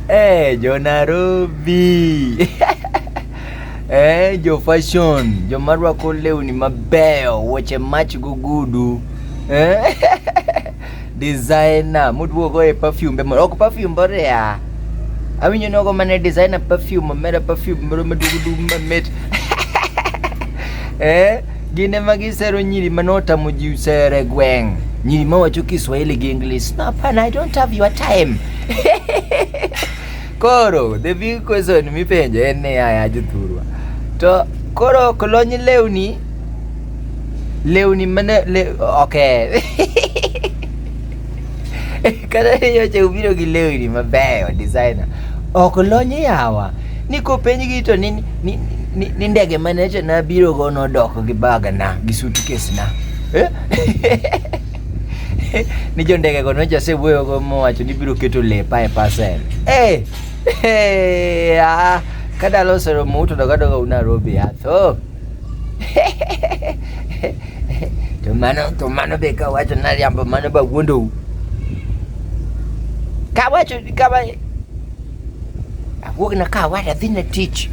Eh, jo Nairobi. Eh, jo fashion, joma rwako lewni mabeyo, wuoche mach gogudu. Eh? Designer, muduogo e perfume be ok perfume borea. Awinjo nogo mane designer perfume, omera perfume moro madugu mamit. Eh, gin ema gisero nyiri manotamo ji sero e gweng'. Nyiri mawacho Kiswahili gi English. No, hapana, I don't have your time. Koro, the big question mipenjo en niya ya jothurwa. To koro kolony lewni, lewni mane le, okay. Kata nyocha ubiro gi lewni mabeyo designer. Ok lony yawa. Ni kopenjgi to ni, ni, ni, ni ndege mane nyocha nabiro go nodok gi bag na gi suitcase na. Eh? Ni jo ndege go nyocha asewuoyo go mowacho ni biro keto lepa e parcel. Eh! Eh, ah, ka dalo oseromo uto dog adoga u Nairobi atho. To mano to mano be kawacho nariambo mano ba wuondou. Kawacho kawa awuok na ka awacho adhi ne tich.